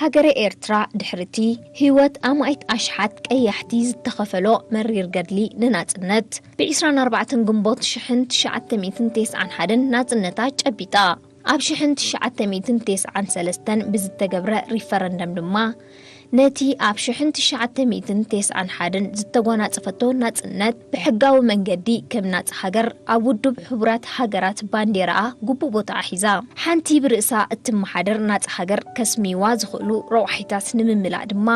ሃገረ ኤርትራ ድሕርቲ ህይወት ኣማኢት ኣሽሓት ቀያሕቲ ዝተኸፈሎ መሪር ገድሊ ንናጽነት፣ ብ ዕስራን ኣርባዕተን ግንቦት ሽሕን ትሽዓተ ሚእትን ተስዓን ሓደን ናጽነታ ጨቢጣ። ኣብ ሽሕን ትሽዓተ ሚእትን ተስዓን ሰለስተን ብዝተገብረ ሪፈረንደም ድማ፣ ነቲ ኣብ ሽሕን ትሽዓተ ሚእትን ተስዓን ሓደን ዝተጓናጸፈቶ ናጽነት ብሕጋዊ መንገዲ ከም ናጻ ሃገር ኣብ ውድብ ሕቡራት ሃገራት ባንዴራኣ ግቡእ ቦታኣ ሒዛ። ሓንቲ ብርእሳ እትመሓደር ናጻ ሃገር ከስምይዋ ዝኽእሉ ረቋሒታት ንምምላእ ድማ፣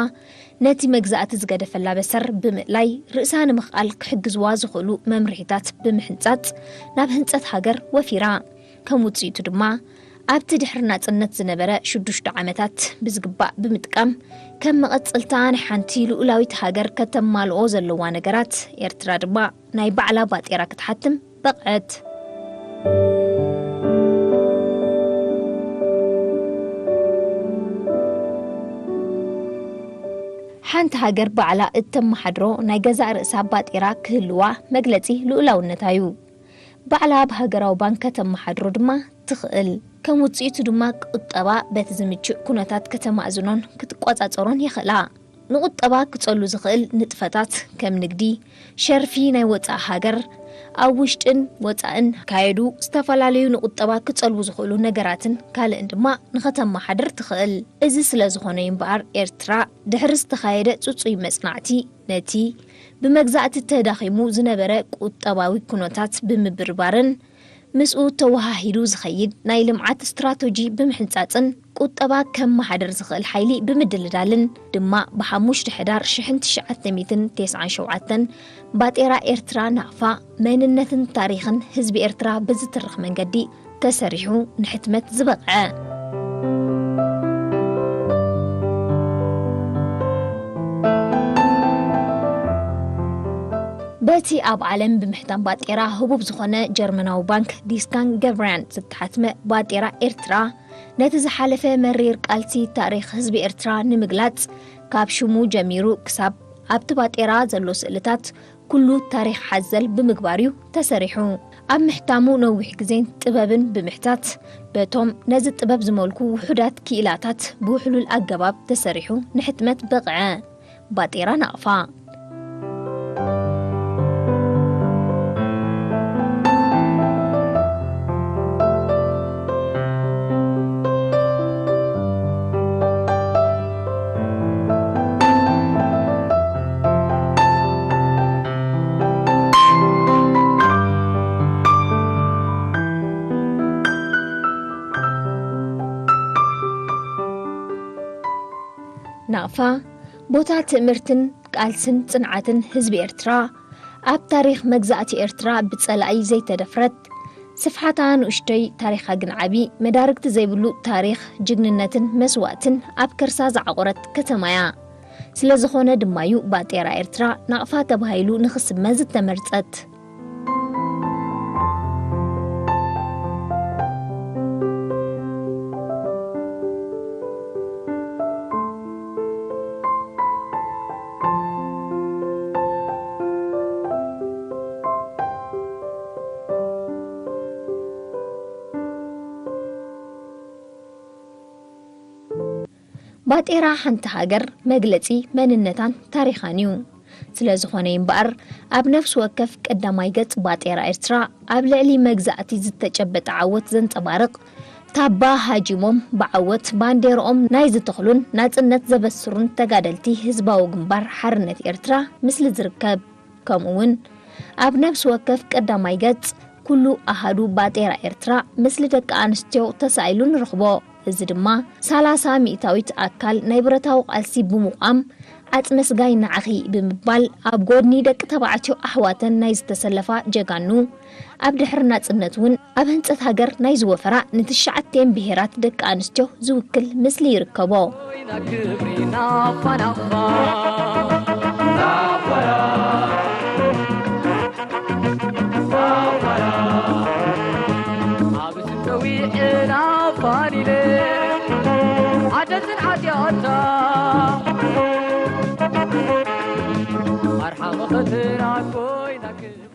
ነቲ መግዛእቲ ዝገደፈላ በሰር ብምእላይ ርእሳ ንምኽኣል ክሕግዝዋ ዝኽእሉ መምርሒታት ብምሕንጻጽ ናብ ህንጸት ሃገር ወፊራ። ከም ውጽኢቱ ድማ፣ ኣብቲ ድሕሪ ናጽነት ዝነበረ ሽዱሽተ ዓመታት ብዝግባእ ብምጥቃም፣ ከም መቐጸልታ ናይ ሓንቲ ልኡላዊት ሃገር ከተማልኦ ዘለዋ ነገራት፣ ኤርትራ ድማ ናይ ባዕላ ባጤራ ክትሓትም በቕዐት። ሓንቲ ሃገር ባዕላ እተመሓድሮ ናይ ገዛእ ርእሳ ባጤራ ክህልዋ መግለጺ ልኡላውነታ እዩ። ባዕላ ብሃገራዊ ባንክ ከተመሓድሮ ድማ ትኽእል። ከም ውጽኢቱ ድማ ቁጠባ በቲ ዝምችእ ኩነታት ከተማእዝኖን ክትቆጻጸሮን የኽእላ። ንቁጠባ ክጸሉ ዝኽእል ንጥፈታት ከም ንግዲ፣ ሸርፊ ናይ ወጻኢ ሃገር፣ ኣብ ውሽጥን ወጻእን ካየዱ ዝተፈላለዩ ንቁጠባ ክጸልዉ ዝኽእሉ ነገራትን ካልእን ድማ ንኸተመሓድር ትኽእል። እዚ ስለ ዝኾነ እዩ እምበኣር ኤርትራ ድሕሪ ዝተኻየደ ጽጹይ መጽናዕቲ ነቲ ብመግዛእቲ ተዳኺሙ ዝነበረ ቁጠባዊ ኩነታት ብምብርባርን ምስኡ ተወሃሂዱ ዝኸይድ ናይ ልምዓት ስትራተጂ ብምሕንጻጽን ቁጠባ ከመሓድር ዝኽእል ሓይሊ ብምድልዳልን ድማ ብሓሙሽተ ሕዳር ሽሕን ትሽዓተ ሚእትን ተስዓን ሸውዓተን ባጤራ ኤርትራ ናቕፋ መንነትን ታሪኽን ህዝቢ ኤርትራ ብዝትርኽ መንገዲ ተሰሪሑ ንሕትመት ዝበቕዐ። በቲ ኣብ ዓለም ብምሕታም ባጤራ ህቡብ ዝኾነ ጀርመናዊ ባንክ ዲስካን ገብርያን ዝተሓትመ ባጤራ ኤርትራ፣ ነቲ ዝሓለፈ መሪር ቃልሲ ታሪኽ ህዝቢ ኤርትራ ንምግላጽ፣ ካብ ሽሙ ጀሚሩ ክሳብ ኣብቲ ባጤራ ዘሎ ስእልታት ኩሉ ታሪኽ ሓዘል ብምግባር እዩ ተሰሪሑ። ኣብ ምሕታሙ ነዊሕ ግዜን ጥበብን ብምሕታት፣ በቶም ነዚ ጥበብ ዝመልኩ ውሑዳት ክኢላታት ብውሕሉል ኣገባብ ተሰሪሑ ንሕትመት በቕዐ። ባጤራ ናቕፋ። ናቕፋ፣ ቦታ ትእምርትን ቃልስን ጽንዓትን ህዝቢ ኤርትራ፣ ኣብ ታሪኽ መግዛእቲ ኤርትራ ብጸላኢ ዘይተደፍረት፣ ስፍሓታ ንኡሽተይ ታሪኻ ግን ዓቢ፣ መዳርግቲ ዘይብሉ ታሪኽ ጅግንነትን መስዋእትን ኣብ ከርሳ ዝዓቖረት ከተማ እያ። ስለ ዝኾነ ድማ'ዩ ባጤራ ኤርትራ ናቕፋ ተባሂሉ ንኽስመ ዝተመርጸት። ባጤራ ሓንቲ ሃገር መግለጺ መንነታን ታሪኻን እዩ። ስለ ዝኾነ እምበኣር፣ ኣብ ነፍሲ ወከፍ ቀዳማይ ገጽ ባጤራ ኤርትራ ኣብ ልዕሊ መግዛእቲ ዝተጨበጠ ዓወት ዘንጸባርቕ፣ ታባ ሃጂሞም ብዓወት ባንዴርኦም ናይ ዝተኽሉን ናጽነት ዘበስሩን ተጋደልቲ ህዝባዊ ግንባር ሓርነት ኤርትራ ምስሊ ዝርከብ። ከምኡ'ውን ኣብ ነፍሲ ወከፍ ቀዳማይ ገጽ ኩሉ ኣሃዱ ባጤራ ኤርትራ ምስሊ ደቂ ኣንስትዮ ተሳኢሉ ንረኽቦ። እዚ ድማ ሰላሳ ሚእታዊት ኣካል ናይ ብረታዊ ቃልሲ ብምቋም፣ "ዓጽመ ስጋይ ንዓኺ" ብምባል ኣብ ጎድኒ ደቂ ተባዕትዮ ኣሕዋተን ናይ ዝተሰለፋ ጀጋኑ፣ ኣብ ድሕሪ ናጽነት እውን ኣብ ህንጸት ሃገር ናይ ዝወፈራ ንትሽዓቲኤን ብሄራት ደቂ ኣንስትዮ ዝውክል ምስሊ ይርከቦ።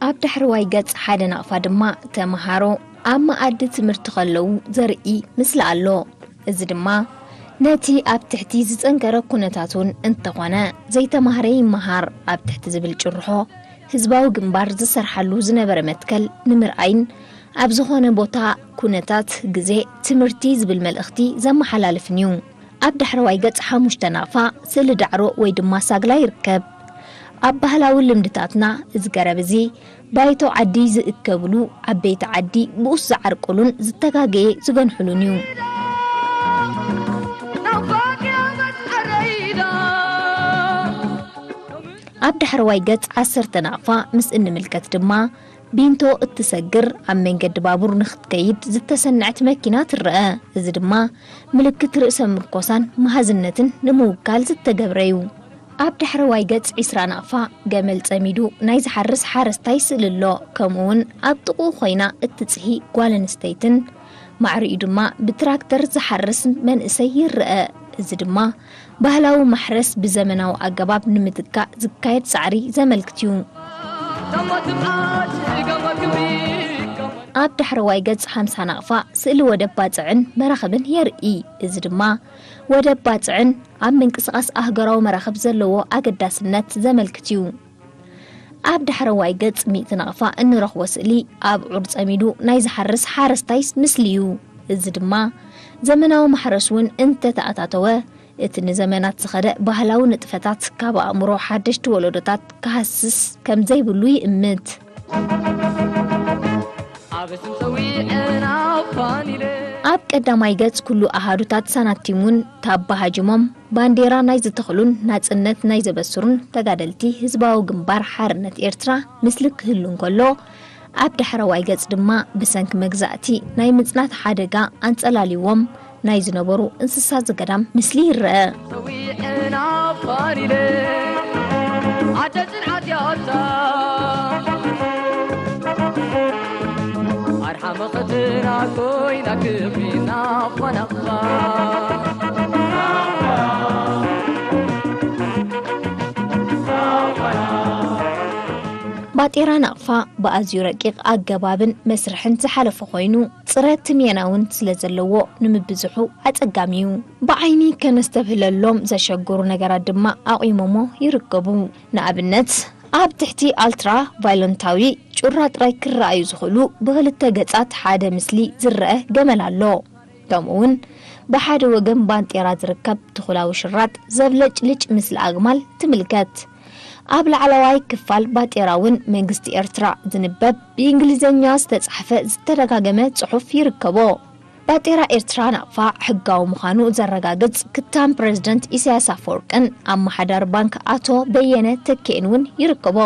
ኣብ ዳሕረዋይ ገጽ ሓደ ናቕፋ ድማ ተመሃሮ ኣብ መኣዲ ትምህርቲ ከለዉ ዘርኢ ምስሊ ኣሎ። እዚ ድማ ነቲ ኣብ ትሕቲ ዝጸንከረ ኩነታት እውን እንተኾነ ዘይተማህረ ይመሃር ኣብ ትሕቲ ዝብል ጭርሖ ህዝባዊ ግንባር ዝሰርሓሉ ዝነበረ መትከል ንምርኣይን ኣብ ዝኾነ ቦታ ኩነታት ግዜ ትምህርቲ ዝብል መልእኽቲ ዘመሓላልፍን እዩ። ኣብ ዳሕረዋይ ገጽ ሓሙሽተ ናቕፋ ስእሊ ዳዕሮ ወይ ድማ ሳግላ ይርከብ። ኣብ ባህላዊ ልምድታትና እዚ ገረብ እዚ ባይቶ ዓዲ ዝእከብሉ፣ ዓበይቲ ዓዲ ብኡስ ዝዓርቅሉን ዝተጋገየ ዝገንሕሉን እዩ። ኣብ ዳሕረዋይ ገጽ ዓሰርተ ናቕፋ ምስ እንምልከት ድማ ቢንቶ እትሰግር ኣብ መንገዲ ባቡር ንክትከይድ ዝተሰንዐት መኪና ትረአ። እዚ ድማ ምልክት ርእሰ ምርኮሳን መሃዝነትን ንምውካል ዝተገብረ እዩ። ኣብ ዳሕረዋይ ገጽ ዒስራ ናቕፋ ገመል ጸሚዱ ናይ ዝሓርስ ሓረስታይ ስእሊ ኣሎ። ከምኡውን ኣብ ጥቕኡ ኮይና እትጽሂ ጓል ኣንስተይትን ማዕሪኡ ድማ ብትራክተር ዝሓርስ መንእሰይ ይረአ። እዚ ድማ ባህላዊ ማሕረስ ብዘመናዊ ኣገባብ ንምትካእ ዝካየድ ጻዕሪ ዘመልክት እዩ። ኣብ ዳሕረዋይ ገጽ ሓምሳ ናቕፋ ስእሊ ወደብ ባጽዕን መራኽብን የርኢ። እዚ ድማ ወደብ ባጽዕን ኣብ ምንቅስቓስ ኣህገራዊ መራኽብ ዘለዎ ኣገዳስነት ዘመልክት እዩ። ኣብ ዳሕረዋይ ገጽ ሚእቲ ናቕፋ እንረኽቦ ስእሊ ኣብዑር ጸሚዱ ናይ ዝሓርስ ሓረስታይ ምስ-፣ ምስሊ እዩ። እዚ ድማ ዘመናዊ ማሕረስ እውን እንተተኣታተወ፣ እቲ ንዘመናት ዝኸደ ባህላዊ ንጥፈታት ካብ ኣእምሮ ሓደሽቲ ወለዶታት ክሃስስ ከም ዘይብሉ ይእምት። ኣብ ስም ጸዊዐ ናፋን ኢለ። ኣብ ቀዳማይ ገጽ ኩሉ ኣሃዱታት ሳናቲም እውን ታባ ሃጂሞም ባንዴራ ናይ ዝተኽሉን ናጽነት ናይ ዘበስሩን ተጋደልቲ ህዝባዊ ግንባር ሓርነት ኤርትራ ምስሊ ክህሉ እንከሎ፣ ኣብ ዳሕረዋይ ገጽ ድማ ብሰንኪ መግዛእቲ ናይ ምጽናት ሓደጋ ኣንጸላልይዎም ናይ ዝነበሩ እንስሳ ዘገዳም ምስሊ ይረአ። ሰዊዕና ፋኒለ ዓደ ጽንዓት ያታ ኣርሓ መኸተና ኮይና ክብሪና ፋናኻ። ባጤራ ናቕፋ ብኣዝዩ ረቂቕ ኣገባብን መስርሕን ዝሓለፈ ኮይኑ፣ ጽረ ትሜና እውን ስለ ዘለዎ ንምብዝሑ ኣጸጋሚ እዩ። ብዓይኒ ከነስተብህለሎም ዘሸግሩ ነገራት ድማ ኣቑሞሞ ይርከቡ። ንኣብነት፣ ኣብ ትሕቲ ኣልትራ ቫዮለንታዊ ጩራ ጥራይ ክረኣዩ ዝኽእሉ ብኽልተ ገጻት ሓደ ምስሊ ዝረአ ገመል ኣሎ። ከምኡውን ብሓደ ወገን ባንጤራ ዝርከብ ትኹላዊ ሽራጥ ዘብለጭልጭ ምስሊ ኣግማል ትምልከት። ኣብ ላዕለዋይ ክፋል ባጤራ እውን መንግስቲ ኤርትራ ዝንበብ ብእንግሊዝኛ ዝተጻሕፈ ዝተደጋገመ ጽሑፍ ይርከቦ። ባጤራ ኤርትራ ናቕፋ ሕጋዊ ምዃኑ ዘረጋግጽ ክታም ፕረዚደንት ኢሳያስ ኣፈወርቅን ኣመሓዳሪ ባንክ ኣቶ በየነ ተኬን እውን ይርከቦ።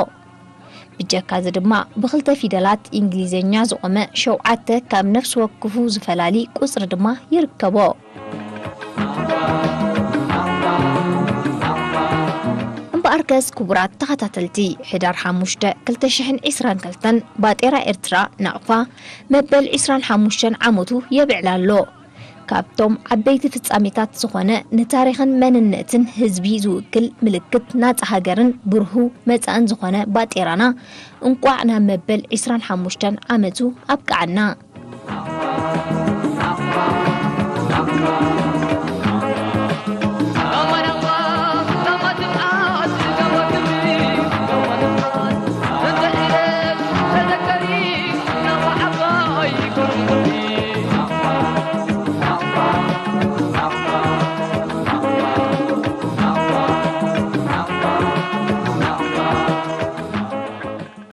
ብጀካ እዚ ድማ ብኽልተ ፊደላት እንግሊዝኛ ዝቖመ ሸውዓተ ካብ ነፍሲ ወከፉ ዝፈላሊ ቁጽሪ ድማ ይርከቦ። እምበኣርከስ ክቡራት ተኸታተልቲ፣ ሕዳር ሓሙሽተ ክልተ ሽሕን ዕስራን ክልተን ባጤራ ኤርትራ ናቕፋ መበል ዕስራን ሓሙሽተን ዓመቱ የብዕል ኣሎ። ካብቶም ዓበይቲ ፍጻሜታት ዝኾነ ንታሪኽን መንነትን ህዝቢ ዝውክል ምልክት ናጻ ሃገርን ብርሁ መጻእን ዝኾነ ባጤራና እንቋዕ ናብ መበል ዕስራን ሓሙሽተን ዓመቱ ኣብቅዓና።